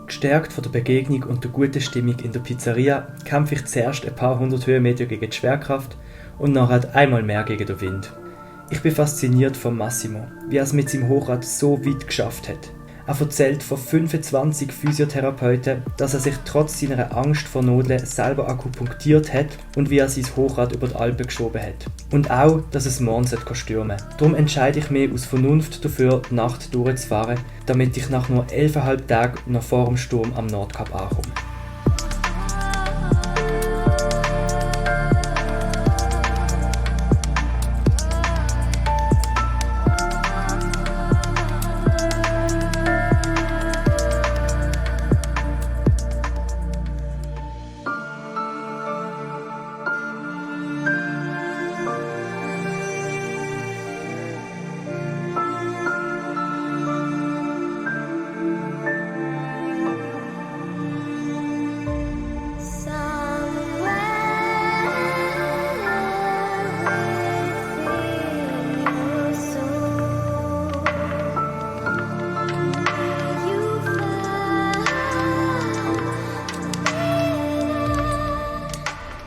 Gestärkt von der Begegnung und der guten Stimmung in der Pizzeria kämpfe ich zuerst ein paar hundert Höhenmeter gegen die Schwerkraft und nachher einmal mehr gegen den Wind. Ich bin fasziniert von Massimo, wie er es mit seinem Hochrad so weit geschafft hat. Er erzählt von 25 Physiotherapeuten, dass er sich trotz seiner Angst vor Nadeln selber akupunktiert hat und wie er sein Hochrad über die Alpen geschoben hat. Und auch, dass es morgen stürmen sollte. Darum entscheide ich mich aus Vernunft dafür, die Nacht durchzufahren, damit ich nach nur 11,5 Tagen noch vor dem Sturm am Nordkap ankomme.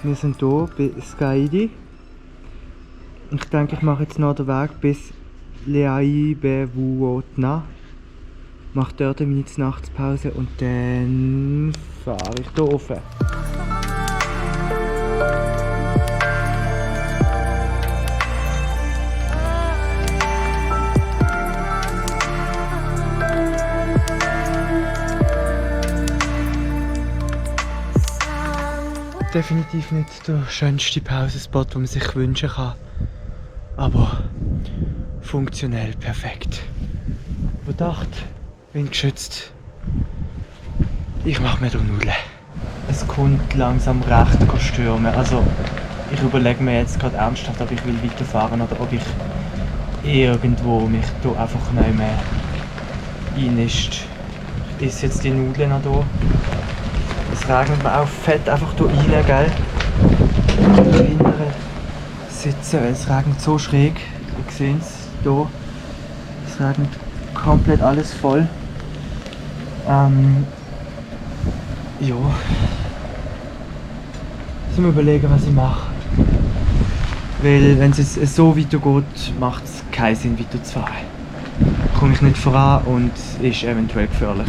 Wir sind hier bei Skaidi. Ich denke, ich mache jetzt noch den Weg bis Leaibevuotna. Mache dort eine Nachtspause und dann fahre ich hier rauf. Definitiv nicht der schönste Pausenspot, den man sich wünschen kann. Aber funktionell perfekt. Überdacht, windgeschützt. Ich mache mir da Nudeln. Es kommt langsam recht stürmen. Also ich überlege mir jetzt gerade ernsthaft, ob ich will weiterfahren oder ob ich irgendwo mich hier einfach nicht mehr einnist. Ich esse jetzt die Nudeln noch hier. Es regnet mir auch fett einfach hier rein, gell? Drinnen sitzen, weil es regnet so schräg. Ihr seht es hier. Es regnet komplett alles voll. Ja. Ich muss überlegen, was ich mache. Weil wenn es jetzt so weitergeht, macht es keinen Sinn weiterzufahren. Da komme ich nicht voran und ist eventuell gefährlich.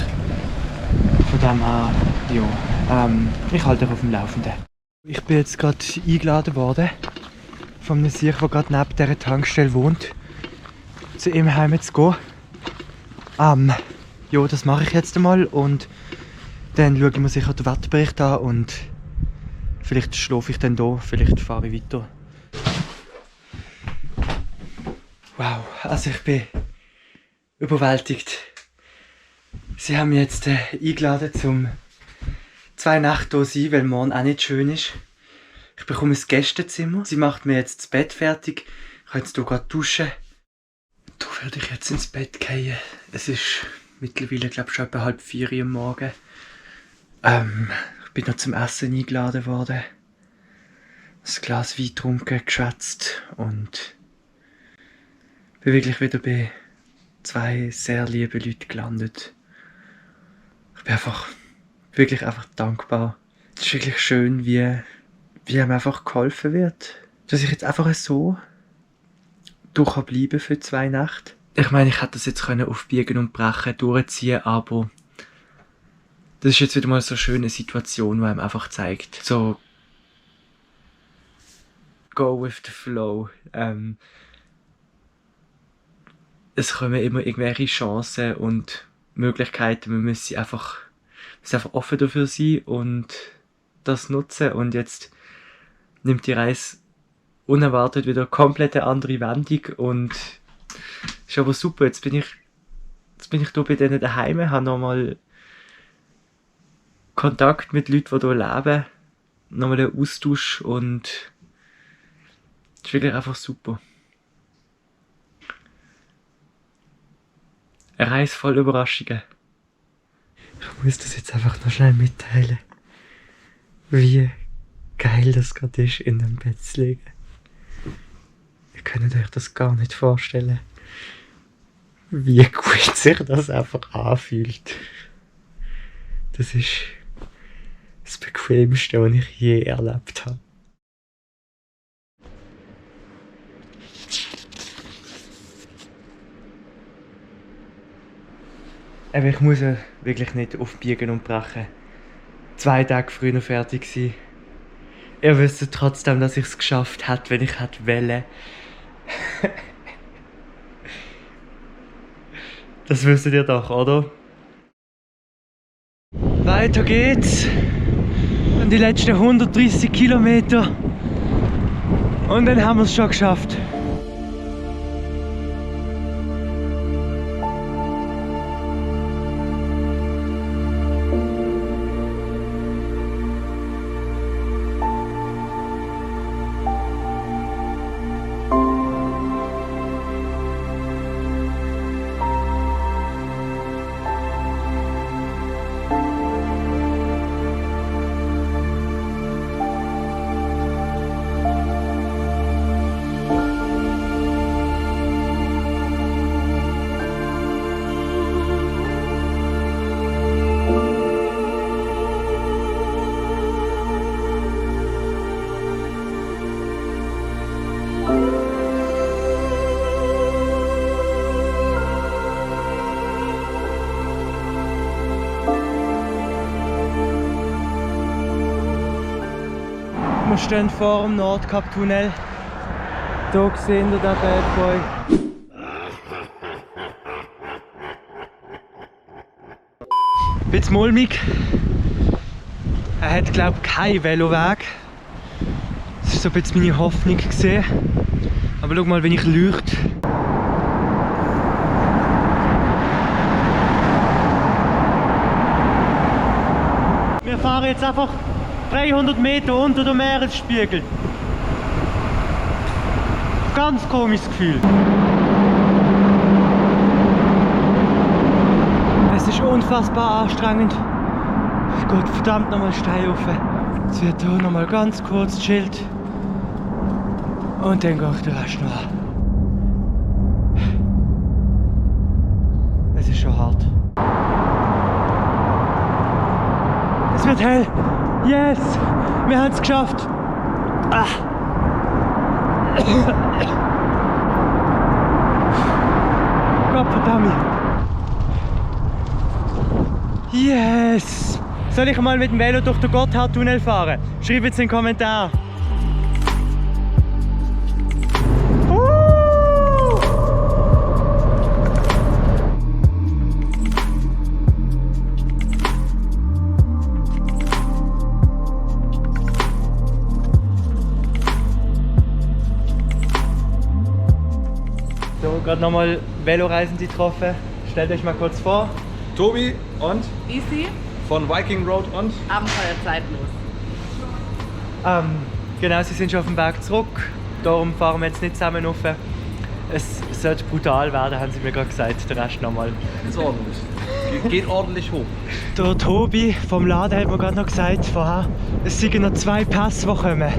Von dem her, ja, ich halte euch auf dem Laufenden. Ich bin jetzt gerade eingeladen worden von einem Sieg, der gerade neben dieser Tankstelle wohnt, zu ihm heim zu gehen. Ja, das mache ich jetzt einmal und dann schaue ich mir sicher den Wetterbericht an und vielleicht schlafe ich dann hier, vielleicht fahre ich weiter. Wow, also ich bin überwältigt. Sie haben mich jetzt eingeladen, zum 2 Nächte hier zu sein, weil morgen auch nicht schön ist. Ich bekomme ein Gästezimmer. Sie macht mir jetzt das Bett fertig. Ich kann jetzt hier gerade duschen. Da werde ich jetzt ins Bett gehen. Es ist mittlerweile, glaube ich, schon etwa 3:30 am Morgen. Ich bin noch zum Essen eingeladen worden. Ein Glas Wein getrunken, geschwätzt und bin wirklich wieder bei 2 sehr lieben Leuten gelandet. Ich bin wirklich dankbar. Es ist wirklich schön, wie einem einfach geholfen wird. Dass ich jetzt einfach so bleiben für 2 Nächte. Ich meine, ich hätte das jetzt auf Biegen und Brechen durchziehen, aber das ist jetzt wieder mal so eine schöne Situation, die einem einfach zeigt, so go with the flow. Es kommen immer irgendwelche Chancen und Möglichkeiten, man muss einfach offen dafür sein und das nutzen. Und jetzt nimmt die Reise unerwartet wieder komplett eine andere Wendung und ist aber super. Jetzt bin ich hier bei denen daheim, habe nochmal Kontakt mit Leuten, die hier leben, nochmal einen Austausch und es ist wirklich einfach super. Eine Reise voll Überraschungen. Ich muss das jetzt einfach noch schnell mitteilen, wie geil das gerade ist, in einem Bett zu liegen. Ihr könnt euch das gar nicht vorstellen, wie gut sich das einfach anfühlt. Das ist das Bequemste, was ich je erlebt habe. Aber ich muss ja wirklich nicht aufbiegen und brechen. 2 Tage früher fertig sein. Ihr wisst trotzdem, dass ich es geschafft hätte, wenn ich hätte wollen. Das wisst ihr doch, oder? Weiter geht's. Und die letzten 130 Kilometer. Und dann haben wir es schon geschafft. Wir stehen vor dem Nordkap-Tunnel. Hier sehen wir den Bad Boy. Ein bisschen mulmig. Er hat, glaube ich, keinen Veloweg. Das war so ein bisschen meine Hoffnung gewesen. Aber schau mal, wenn ich leuchte. Wir fahren jetzt einfach 300 Meter unter dem Meeresspiegel. Ganz komisches Gefühl. Es ist unfassbar anstrengend. Es geht verdammt nochmal steil rauf. Jetzt wird hier nochmal ganz kurz chillt. Und dann geht der Rest noch an. Es ist schon hart. Es wird hell. Yes! Wir haben es geschafft! Ah. Gottverdammt! Yes! Soll ich mal mit dem Velo durch den Gotthardtunnel fahren? Schreibt es in den Kommentar! So, gerade nochmal Veloreisende getroffen. Stellt euch mal kurz vor. Tobi und Easy, von Viking Road und Abenteuer zeitlos. Genau, sie sind schon auf dem Weg zurück. Darum fahren wir jetzt nicht zusammen rauf. Es sollte brutal werden, haben sie mir gerade gesagt. Der Rest nochmal. Das ist ordentlich. Geht ordentlich hoch. Der Tobi vom Laden hat mir gerade noch gesagt, vorher, es sind noch 2 Pässe, die kommen.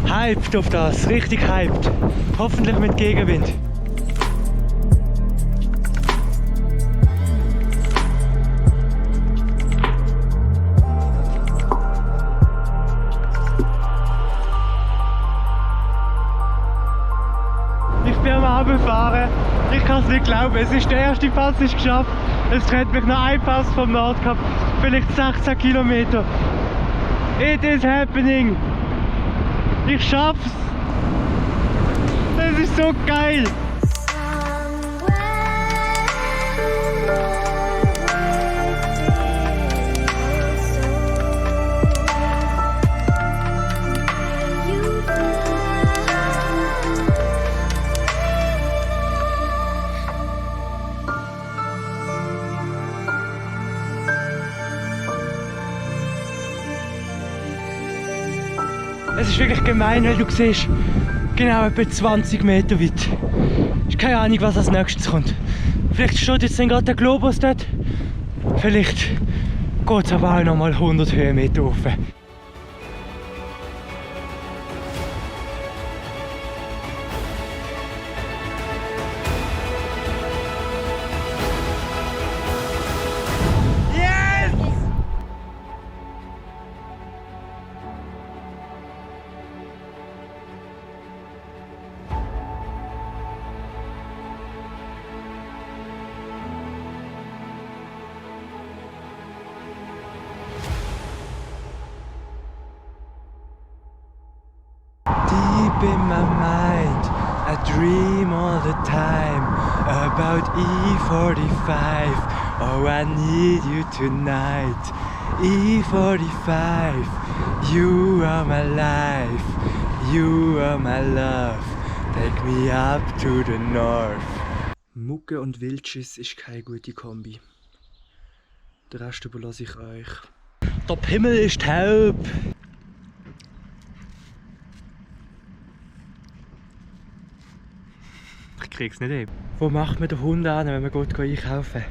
Hyped auf das, richtig hyped. Hoffentlich mit Gegenwind. Ich bin am Abfahren. Ich kann es nicht glauben. Es ist der erste Pass ist geschafft. Es trennt mich noch ein Pass vom Nordkap. Vielleicht 16 Kilometer. It is happening. Ich schaff's. Das ist so geil. Es ist wirklich gemein, weil du siehst, genau etwa 20 Meter weit. Ich habe keine Ahnung, was als nächstes kommt. Vielleicht steht jetzt dann gerade der Globus dort. Vielleicht geht es aber auch noch mal 100 Höhenmeter rauf. Deep in my mind, I dream all the time about E45. Oh, I need you tonight. E45, you are my life, you are my love. Take me up to the north. Mucke und Wildschiss ist keine gute Kombi. Den Rest überlasse ich euch. Der Himmel ist taub. Ich krieg's nicht hin. Wo macht man den Hund an, wenn man geht einkaufen?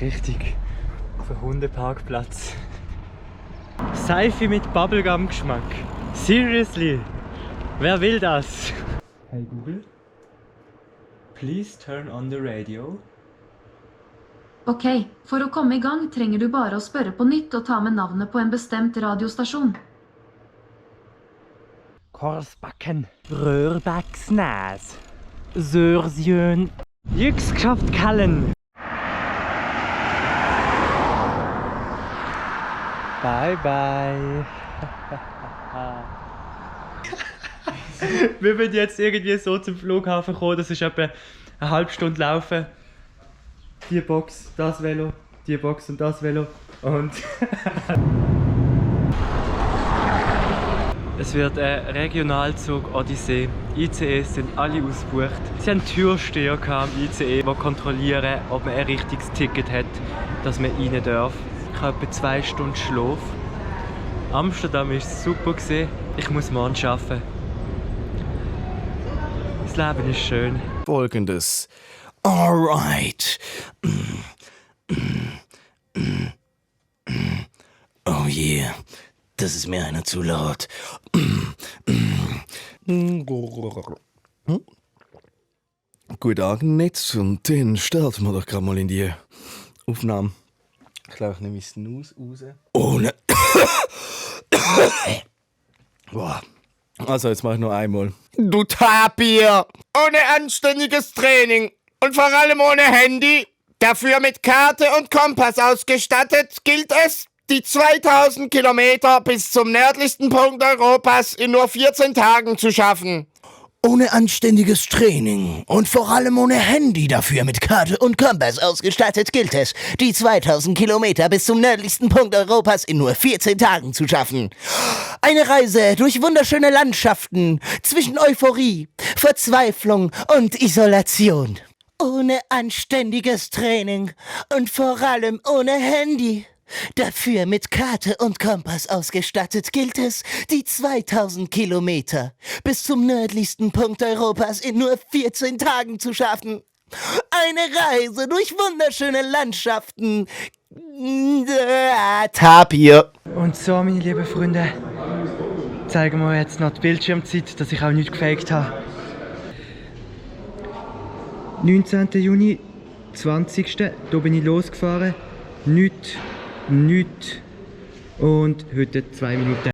Richtig, auf einen Hundeparkplatz. Seife mit Bubblegum-Geschmack. Seriously? Wer will das? Hey Google, please turn on the radio. Ok, for å komme I gang trenger du bare å spørre på nytt og ta med navnet på en bestemt radiostasjon. Korsbacken, Röhrbacksnäs, Sörsjön, Jyxkraftkallen. Bye bye. Wir werden jetzt irgendwie so zum Flughafen kommen, das ist etwa eine halbe Stunde laufen. Die Box, das Velo, die Box und das Velo und es wird ein Regionalzug Odyssee. ICEs sind alle ausgebucht. Sie haben Türsteher am ICE, die kontrollieren, ob man ein richtiges Ticket hat, dass man rein darf. Ich habe etwa 2 Stunden Schlaf. Amsterdam war super. Ich muss morgen arbeiten. Das Leben ist schön. Folgendes. Alright. Oh yeah. Das ist mir einer zu laut. Guten Abend, Netz. Und dann starten wir doch gerade mal in die Aufnahme. Ich glaube, ich nehme meinen Snooze raus. Ohne. Boah. Also, jetzt mache ich noch einmal. Du Tapir! Ohne anständiges Training und vor allem ohne Handy, dafür mit Karte und Kompass ausgestattet, gilt es, die 2000 Kilometer bis zum nördlichsten Punkt Europas in nur 14 Tagen zu schaffen. Ohne anständiges Training und vor allem ohne Handy, dafür mit Karte und Kompass ausgestattet, gilt es, die 2000 Kilometer bis zum nördlichsten Punkt Europas in nur 14 Tagen zu schaffen. Eine Reise durch wunderschöne Landschaften, zwischen Euphorie, Verzweiflung und Isolation. Ohne anständiges Training und vor allem ohne Handy, Dafür mit Karte und Kompass ausgestattet gilt es, die 2000 Kilometer bis zum nördlichsten Punkt Europas in nur 14 Tagen zu schaffen. Eine Reise durch wunderschöne Landschaften. Tapir. Und so, meine lieben Freunde, zeigen wir jetzt noch die Bildschirmzeit, dass ich auch nichts gefaked habe. 19. Juni, 20. Da bin ich losgefahren. Nichts. Und heute 2 Minuten.